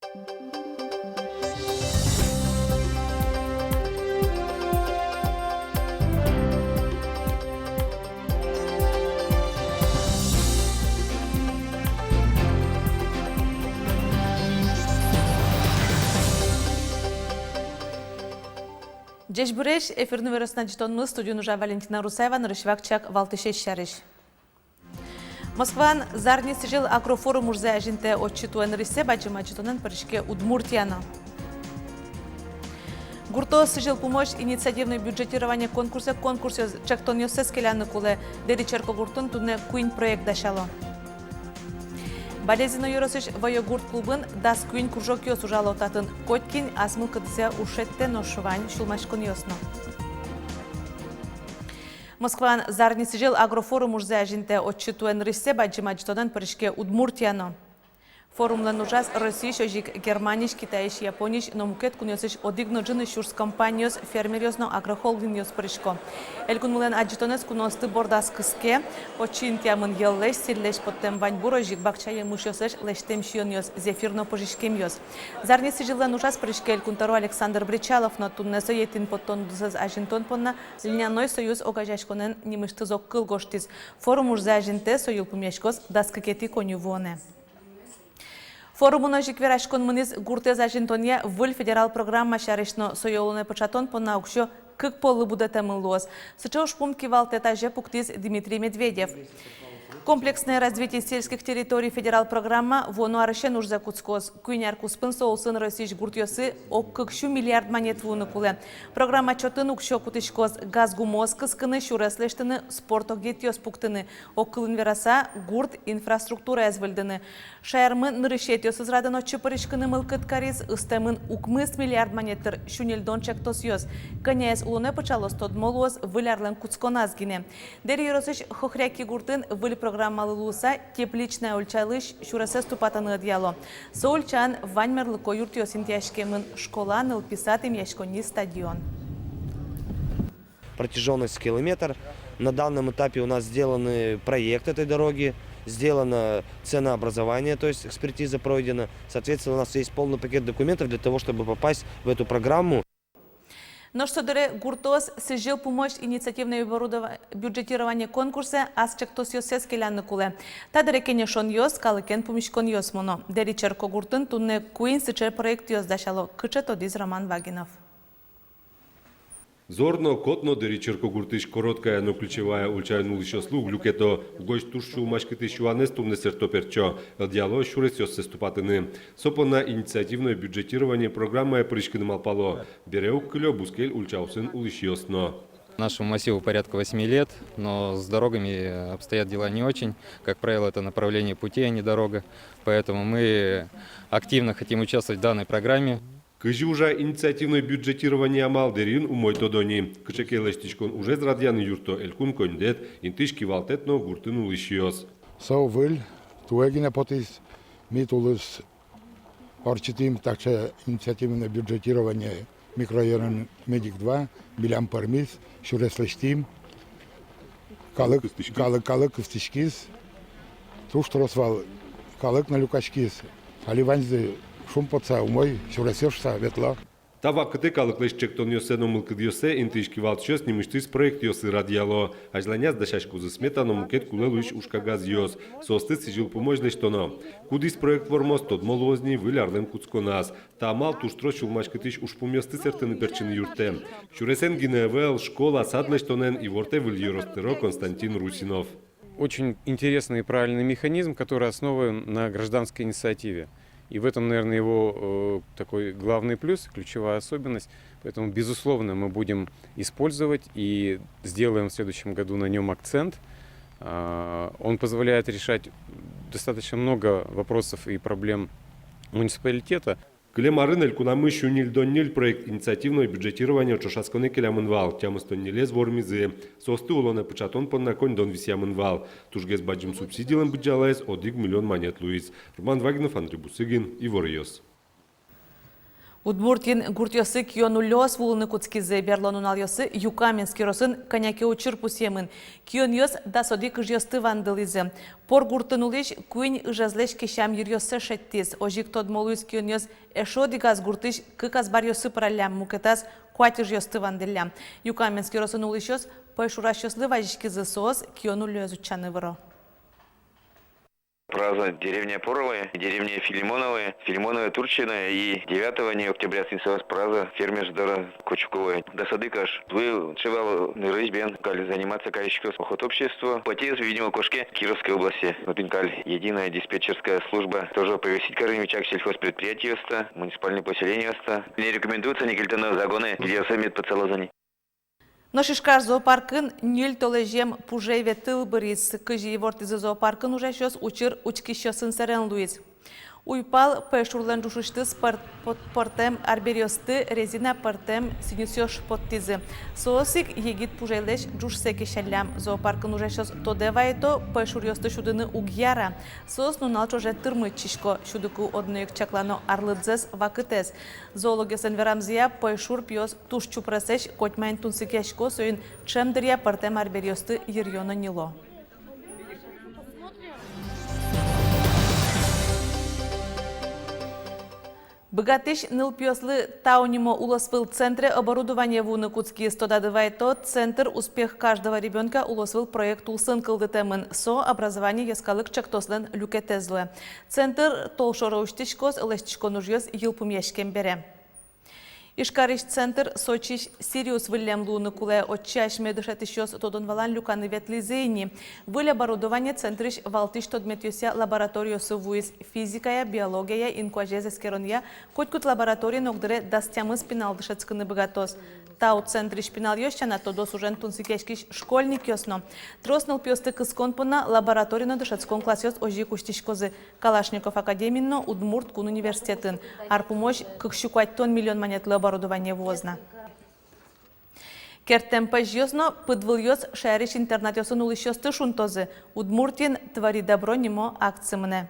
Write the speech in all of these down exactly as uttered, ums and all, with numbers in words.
Ӟечбуресь! Эфирын «Иворъёс» но адӟытонмы, студиын ужа Валентина Русаева. Нырысь вакчияк валтӥсез сярысь. Москваын «Зарни сӥзьыл» агрофорум ужзэ азинтэ. Отчы туэ нырысьсэ бадӟым адӟытонэн пыриське Удмуртия но. Гуртоос сӥзьыл пумозь инициативной бюджетирование конкурсэ конкурсъёс, ӵектонъёссэс келяны кулэ. Дэри черкогуртын туннэ куинь проект дасяло. Балезино ёросысь «Вӧё гурт» клубын дас куинь кружокъёс ужало. Татын котькин ас мылкыдзэ ушедьтэ, нош вань сюлмаськонъёс но. Москваын «Зарни сӥзьыл» агрофорум ужзэ азинтэ. Отчы туэ нырысьсэ бадӟым адӟытонэн пыриське Удмуртия но. Форумлэн ужаз Россиысь, озьы ик Германиысь, Китайысь, Япониысь но мукет кунъёсысь одӥг но ӝыны сюрс компаниос, фермеръёс но агрохолдингъёс пырысько. Элькунмылэн адӟытонэз куноосты бордаз кыске. Отчы интыямын йӧллэсь, сӥльлэсь поттэм ваньбур, озьы ик бакча емышъёслэсь лэсьтэм сиёнъёс, зефир но пыжиськемъёс. «Зарни сӥзьыллэн» ужаз пыриське элькун тӧро Александр Бречалов но. Туннэ сое интыын поттон удысэз азинтон понна «Льняной союз» огазеяськонэн нимысьтыз огкыл гожтӥз. Форум ужзэ азинтэ, со йылпумъяськоз дас кыкетӥ коньывуонэ. Форумын озьы ик вераськон мынӥз гуртэз азинтонъя выль федерал программа сярысь но. Сое улонэ пыӵатон понна уксё кык поллы будэтэмын луоз. Сыӵе ужпум кивалтэт азе пуктӥз Дмитрий Медведев. «Комплексное развитие сельских территорий» федерал программа вуоно арысен ужзэ кутскоз. Куинь ар куспын со улсын Россиысь гуртъёсы ог кык сю миллиард манет вуыны кулэ. Программа чотын уксё кутӥськоз газ гумыос кыскыны, сюрес лэсьтыны, спорт огъетъёс пуктыны, огкылын вераса, гурт инфраструктураез выльдыны. Шаермы нырысетӥосыз радын отчы пыриськыны мылкыд кариз. Ыстэмын укмыс миллиард манет тыр сю ньыльдон ӵектосъёс. Кӧняез улонэ пыӵалоз, тодмо луоз выль арлэн кутсконаз гинэ. Дэри ёросысь Хохряки гуртын выль программалы луыса Тепличная ульчалэсь сюресэз тупатыны ӧдъяло. Со ульчаын вань мерлыко юртъёс интыяськемын: школа, нылпи сад, эмъяськонни, стадион. Протяжённость километр. На данном этапе у нас сделаны проект этой дороги, сделано ценообразование, то есть экспертиза пройдена. Соответственно, у нас есть полный пакет документов для того, чтобы попасть в эту программу. Нош со дыре гуртоос сӥзьыл пумозь инициативное оборудова-, бюджетирование конкурсэ ас ӵектосъёссэс келяны кулэ. Та дыре кенешонъёс, калыкен пумиськонъёс мыно. Дэри черкогуртын туннэ куинь сыӵе проектъёс дасяло. Кыӵе, тодӥз Роман Вагинов. Зор но, кот но Дэри черкогуртысь Короткая но Ключевая ульчаын улӥсьёслы уг люкето. Угось туж сюлмаськытӥсь юанэз туннэ сэртто-пертчо. Ӧдъяло сюресъёссэс тупатыны. Со понна инициативное бюджетирование программае пыриськыны малпало. Бере уг кылё бускель ульчаосын улӥсьёс но. Нашему массиву порядка восьми лет, но с дорогами обстоят дела не очень. Как правило, это направление пути, а не дорога. Поэтому мы активно хотим участвовать в данной программе. Кызьы ужа инициативной бюджетирование амал Дэриын, умой тодо ни. Кыӵе ке лэсьтӥськон ужез радъяны юртто элькун коньдэт, интыысь кивалтэт но гуртын улӥсьёс. Со выль, туэ гинэ потӥз. Ми тулыс ортчытӥм таӵе инициативное бюджетирование микрорайонын, Медик два, милям пӧрмиз, сюрес лэсьтӥм. Калык, калык кыстӥськиз. Калык, калык кыстӥськиз. Туж трос вал калык но люкаськиз. Али ваньзы шумпотыса, умой сюресъёс шуыса ветло. Та вакытэ калыклэсь ӵектонъёссэ но мылкыдъёссэ интыысь кивалтӥсьёс нимысьтыз проектъёсы радъяло. Азьланяз дасяськозы смета но мукет кулэ луись ужкагазъёс. Соосты сӥзьыл пумозь лэсьтоно. Кудӥз проект вормоз, тодмо луоз ни выль арлэн кутсконаз. Та амал туж трос сюлмаськытӥсь ужпумъёсты сэртыны-пертчыны юрттэ. Сюресэн гинэ ӧвӧл, школа, сад лэсьтонэн ивортэ выль ёрос тӧро Константин Русинов. Очень интересный и правильный механизм, который основан на гражданской инициативе. И в этом, наверное, его, э, такой главный плюс, ключевая особенность. Поэтому, безусловно, мы будем использовать и сделаем в следующем году на нём акцент. А, он позволяет решать достаточно много вопросов и проблем муниципалитета. Кылем арын элькунамы сю ньыльдон ньыль проект инициативной бюджетирование ӵошатсконэ келямын вал, тямыстон ньылез вормизы. Соосты улонэ пыӵатон понна коньдон висъямын вал. Тужгес бадӟым субсидилэн быдӟалаез одӥг миллион манет луиз. Роман Вагинов, Андрей Бусыгин, «Иворъёс». Удмуртиын гуртъёсы кион уллёос вуылыны кутскизы. Берло нуналъёсы Юкаменск ёросын кӧня ке учыр пусъемын. Кионъёс дас одӥг ыжъёсты вандылӥзы. Пор гуртын улӥсь куинь ыжезлэсь кесям йыръёссэ шедьтӥз. Озьы ик тодмо луиз, кионъёс эшшо одӥгаз гуртысь кык азбаръёсы пыраллям, мукетаз куать ыжъёсты вандыллям. Юкаменск ёросын улӥсьёс пӧйшурасьёслы вазиськизы, соос кион уллёез утчаны выро. Пыразы деревня Поровое, деревня Филимоновое, Филимоновое Турчино и девятого не Октября, соос пыразы фермер доры Кочуковое. Дас одӥг аж. Выль чивал нырысь бен каль заниматься кариськоз охотобщество. Потӥз, видимо, кошке Кировской области. Но тӥни каль единая диспетчерская служба, тоже оповестить карыны мичак сельхозпредприятиосты, муниципальные поселениосты. Не рекомендуется ни кельтыны загоны, где мед пытсалозы ни. Нош Ижкар зоопаркын ньыль толэзьем пужей ветыл быриз. Кызьы ивортӥзы зоопаркын ужасьёс, учыр учкисьёсын сэрен луиз. Уйпал пӧйшурлэн ӝушысьтыз пӧр-, пӧр-, пӧртэм арбериосты резина пӧртэм сӥньысъёс поттӥзы. Соос ик егит пужейлэсь ӝушсэ кесяллям. Зоопаркын ужасьёс тодэ вайыто, пӧйшуръёсты сюдыны уг яра. Соос нунал ӵоже тырмытчисько. Сюдыку одно ик чаклано арлыдзэс, вакытэз. Зоологъёслэн верамзыя, пӧйшур пиос туж чупресэсь, котьмаин тунсыкъясько, соин ӵем дыръя пӧртэм арбериосты йыръё но ньыло. Быгатӥсь нылпиослы «Тау» нимо улосвыл центре оборудование вуыны кутскиз. Тодады вайытом, центр «Успех каждого ребёнка» улосвыл проект улсын кылдытэмын. Со «Образование» йӧскалык ӵектослэн люкетэз луэ. Центр толшоре усьтӥськоз, лэсьтӥськон ужъёс йылпумъяськем бере. Ижкарысь центр Сочиысь «Сириус» выллем луыны кулэ. Отчы асьме дышетӥсьёс тодон-валан люканы ветлӥзы ини. Выль оборудование центрысь валтӥсь тодметъёсъя лабораториосы вуиз. Физикая, биологияя, инкуазез эскеронъя котькуд лабораториын огдыре дас тямыс пинал дышетскыны быгатоз. «Тау» центрысь пиналъёс сяна тодос ужен тунсыкъяськись школьникъёс но. Трос нылпиосты кыскон понна лабораториын но дышетскон классъёс озьы ик усьтӥськозы Калашников академиын но Удмурт кун университетын. Ар пумозь кык сю куатьтон миллион манетлы оборудование вуоз на. Керттэм пӧзьыос но пыдвылъёс шаерысь интернатъёсын улӥсьёсты шунтозы. Удмуртиын «Твори добро» нимо акци мынэ.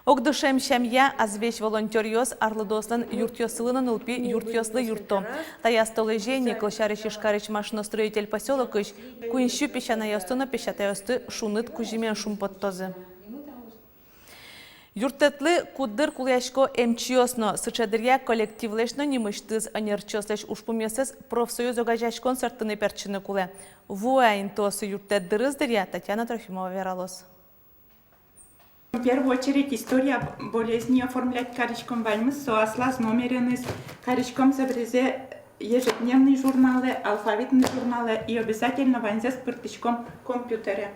Огдышем сямъя, азвесь волонтёръёс арлыдоослэн юртъёссылы но нылпи юртъёслы юртто. Таяз толэзе ини, кылсярысь, Ижкарысь «Машиностроитель» посёлокысь куинь сю песянайёсты но песятайёсты шуныт кузьымен шумпоттозы. Юрттэтлы куддыр кулэясько эмчиос но. Сыӵе дыръя коллективлэсь но нимысьтыз ӧнерчиослэсь ужпумъёссэс профсоюз огазеяськон сэрттыны-пертчыны кулэ. Вуэ интыосы юрттэт дырыз дыръя, Татьяна Трофимова вералоз. В первую очередь история болезни оформлять кариськом ваньмыз, со аслаз номереныз кариськом, собере ежедневный журналэ, алфавитный журналэ и обязательно ваньзэс пыртӥськом компьютере.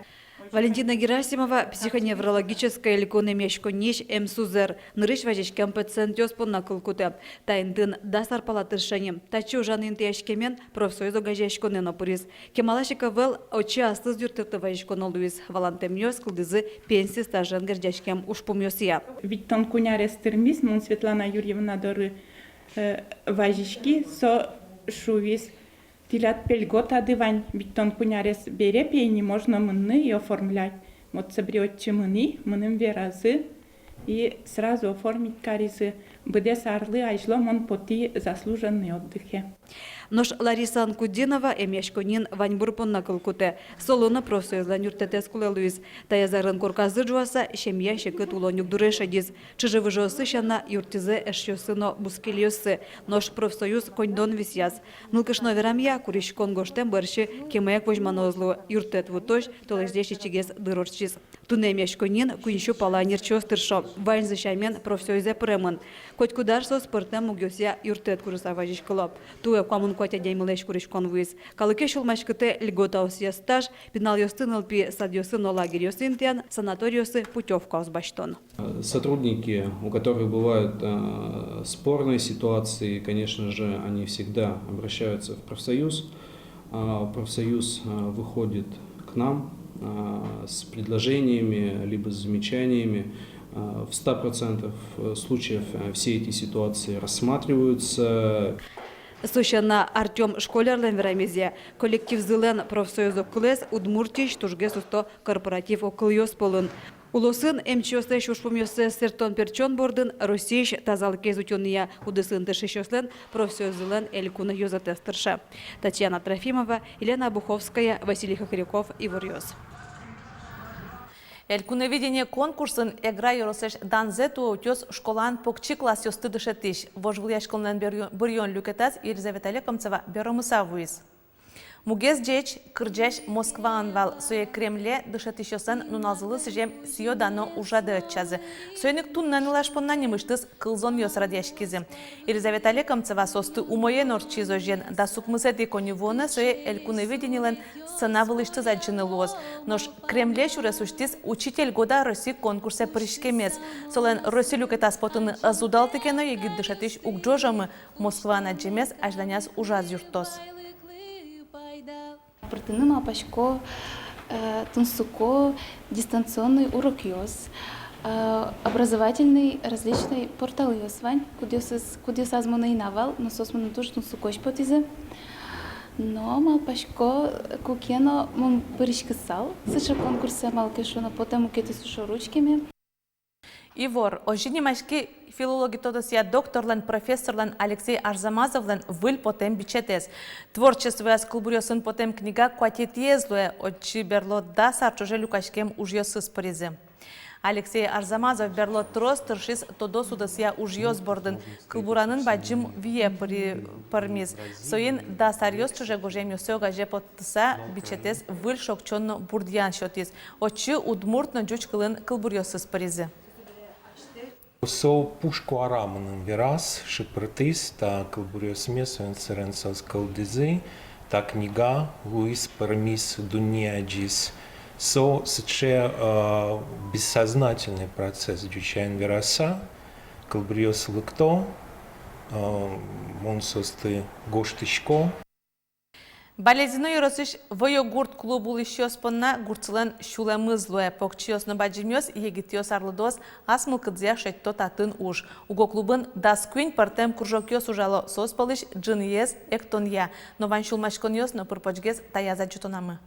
Валентина Герасимова психоневрологической элькун эмъяськонниысь эмсузэр, нырысь вазиськем пациентъёс понна кыл кутэ. Та интыын дас ар пала тырше ни. Татчы ужаны интыяськемен профсоюз огазеяськонэ но пыриз. Кемалась ик ӧвӧл, отчы аслыз юрттэтлы вазиськоно луиз. Валантэмъёс кылдӥзы пенси стажен герӟаськем ужпумъёсъя. Витьтон куинь арес тырмиз, мон Светлана Юрьевна доры, э, вазиськи, со шуиз: «Тӥляд пе льготады вань, витьтон куинь арес бере пе ини можно мынны и оформлять». Вот собере отчы мынӥ, мыным веразы и сразу оформить каризы. Быдэс арлы азьло мон потӥ заслуженный отдыхе. Нош Лариса Анкудинова эмъяськонниын ваньбур понна кыл кутэ. Солы но профсоюзлэн юрттэтэз кулэ луиз. Таяз арын корказы ӝуаса, семья секыт улон югдуре шедиз. Чыжы-выжыоссы сяна юрттӥзы эшъёссы но бускельёссы. Нош профсоюз коньдон висъяз. Нылкышно верамъя, куриськон гожтэм бӧрсьы кема ик возьмано ӧз луы. Юрттэт вутозь толэзьлэсь ичигес дыр ортчиз. Туннэ эмъяськонниын куинь сю пала ӧнерчиос тыршо. Ваньзы сямен профсоюзэ пыремын. Котькуд ар соос пӧртэм мугъёсъя юрттэт курыса вазиськыло. Туэ куамын куать адямилэсь куриськон вуиз. Калыкез сюлмаськытэ льготаосъя стаж, пиналъёсты нылпи садъёсы но лагерьёсы интыян, санаториосы путёвкаос басьтон. Сотрудники, у которых бывают, э, спорные ситуации, конечно же, они всегда обращаются в профсоюз. А, профсоюз, а, выходит к нам, а, с предложениями либо с замечаниями. А, в ста процентах случаев, а, все эти ситуации рассматриваются. Со сяна, Артём Школярлэн верамезъя, коллективзылэн профсоюз огкылэз Удмуртиысь тужгес усто корпоратив огкылъёс пӧлын. Улосын эмчиослэсь ужпумъёссэс сэрттон-пертчон бордын Россиысь тазалыкез утёнъя удысын тыршисьёслэн профсоюззылэн элькун ёзэтэз тырше. Татьяна Трофимова, Елена Обуховская, Василий Хохряков, «Иворъёс». «Элькуновидение» конкурсын Эгра ёросысь данзэ туэ утёз школаын покчи классъёсты дышетӥсь. Вожвылъяськонлэн быръё-, быръён люкетаз Елизавета Лекомцева беромыса вуиз. Мугез ӟеч, кырӟась Москваын вал, сое Кремле дышетӥсьёслэн нуналзылы сӥзем сӥё-дано ужрадэ ӧтчазы. Соин ик туннэ нылаш понна нимысьтыз кылзонъёс радъяськизы. Елизавета Лекомцева соосты умоен ортчиз озьыен, дас укмысэтӥ коньывуонэ сое «Элькуновидениелэн» сцена вылысьтыз адӟыны луоз. Нош Кремле сюрес усьтӥз «Учитель года России» конкурсэ пыриськемез. Солэн Росси люкетаз потыны ӧз удалты ке но, егит дышетӥсь уг ӝожомы, Москваын адӟемез азьланяз ужаз юрттоз. Пыртыны малпасько, э, тунсыко дистанционный урокъёс, э, образовательный различный порталъёс вань, кудъёсыз, кудъёсаз мынӥ на вал, но соос мыным туж тунсыкозь потӥзы. Но малпасько, куке но мон пыриськысал сыӵе конкурсэ, малы ке шуоно потэ мукетыз шоры учкеме. «Ивор» — озьы нимаське филологи тодосъя докторлэн, профессорлэн Алексей Арзамазовлэн выль потэм бичетэз. Творчествояз кылбуръёсын потэм книга куатетӥез луэ, отчы берло дас ар ӵоже люкаськем ужъёсыз пыризы. Алексей Арзамазов берло трос тыршиз тодос удысъя ужъёс бордын, кылбуранын бадӟым вие пыри-, пӧрмиз. Соин дас аръёс ӵоже гожъямъёссэ огазе поттыса, бичетэз выль шокчон но бурдъян сётӥз. Отчы удмурт но ӟуч кылын кылбуръёсыз пыризы. Со пушкы ара мыным вераз, шыпыртӥз, та кылбуръёсме, соин сэрен соос кылдӥзы, та книга луиз, пӧрмиз дунне азьысь. Со сыӵе, э, бессознательный процесс, ӟуч сямен вераса, кылбуръёс лыкто, э, мон соосты гожтӥсько. Балезино ёросысь «Вӧё гурт» клуб улӥсьёс понна гуртсылэн сюлэмыз луэ. Покчиос но бадӟымъёс егитъёс арлыдоос ас мылкыдзыя шедьто татын уж. Уго клубын дас куинь пӧртэм кружокъёс ужало, соос пӧлысь ӝыныез эктонъя. Но вань сюлмаськонъёс но пыр-почгес таяз адӟытонамы.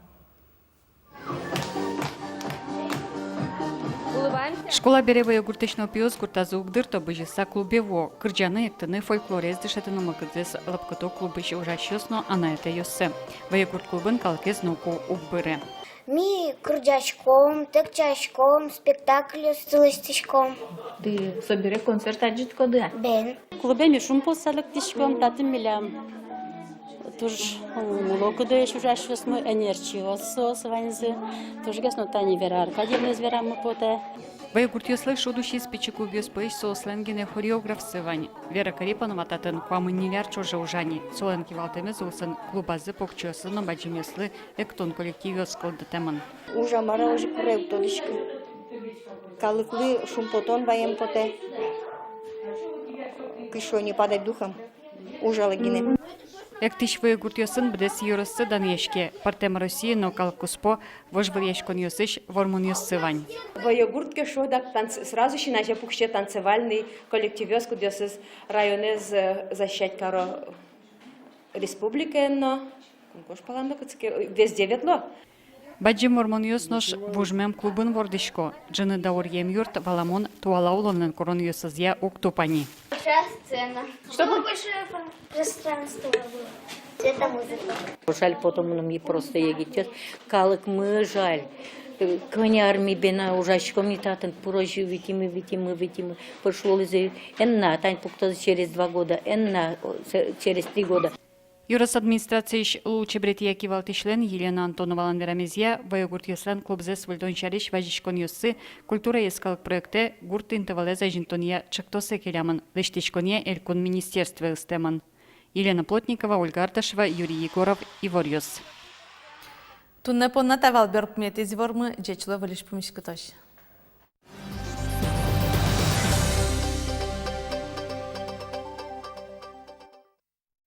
Школа бере Вӧё гуртысь нылпиос гуртазы уг дырто, бызьыса клубе вуо. Кырӟаны, эктыны, фольклорез дышетыны мылкыдзэс лӧпкыто клубысь ужасьёс но анай-атайёссы. Вӧё гурт клубын калыкез ноку уг быре. Ми кырӟаськом, тэкчаськом, спектакльёсты лэсьтӥськом. Тӥ собере концерт адӟытӥськоды-а? Бен. Клубе ми шумпотыса лыктӥськом, татын милям туж, м, мылокыдоесь ужасьёсмы, ӧнерчиос соос ваньзы. Тужгес но тани Вера Аркадьевнаез верамы потэ. Вӧё гуртъёслы шуд усиз пичи клубъёс пӧлысь соослэн гинэ хореографсы вань. Вера Карипанова татын куамын ньыль ар ӵоже ужа ни. Солэн кивалтэмез улсын клубазы покчиослы но бадӟымъёслы эктон коллективъёс кылдытэмын. Ужам ара озьы пыре, уг тодӥськы. Калыклы шумпотон ваем потэ. Кышо не падать духом. Ужало гинэ. Эктӥсь вӧё гуртъёсын быдэс ёроссы данъяське, пӧртэм Россиын но калык куспо вожвылъяськонъёсысь вормонъёссы вань. Вӧё гурт ке шуод, дак танц-, сразу син азе пуксе танцевальный коллективъёс, кудъёсыз районэз, э, защищать каро республикаен но, кунгож палан но кытчы ке, везде ветло. Бадӟым вормонъёс нош вужмем клубын вордӥсько. Ӝыны дауръем юрт, валамон, туала улонлэн куронъёсызъя уг тупа ни. Большая сцена. Чтобы большое про-, пространство было. Цвета музыка. Жаль потом мыным и просто егитъёс. Калыкмы жаль. Э, кӧня ар ми бен ужаськом ни татын, пыр озьы витимы, витимы, витимы. Пыр шуылӥзы, эн на, тань пуктозы через два года, эн на, о, се-, через три года. Ёрос администрациысь лулчеберетъя кивалтӥсьлэн Елена Антоновалэн верамезъя, вӧё гуртъёслэн клубзэс выльдон сярысь вазиськонъёссы «Культура йӧскалык» проектэ гурт интывалэз азинтонъя ӵектосэ келямын, лэсьтӥськонъя элькун министерствое ыстэмын. Елена Плотникова, Ольга Арташева, Юрий Егоров, «Иворъёс». Туннэ понна та вал берпуметӥ ивормы, ӟеч луэ, выльысь пумиськытозь.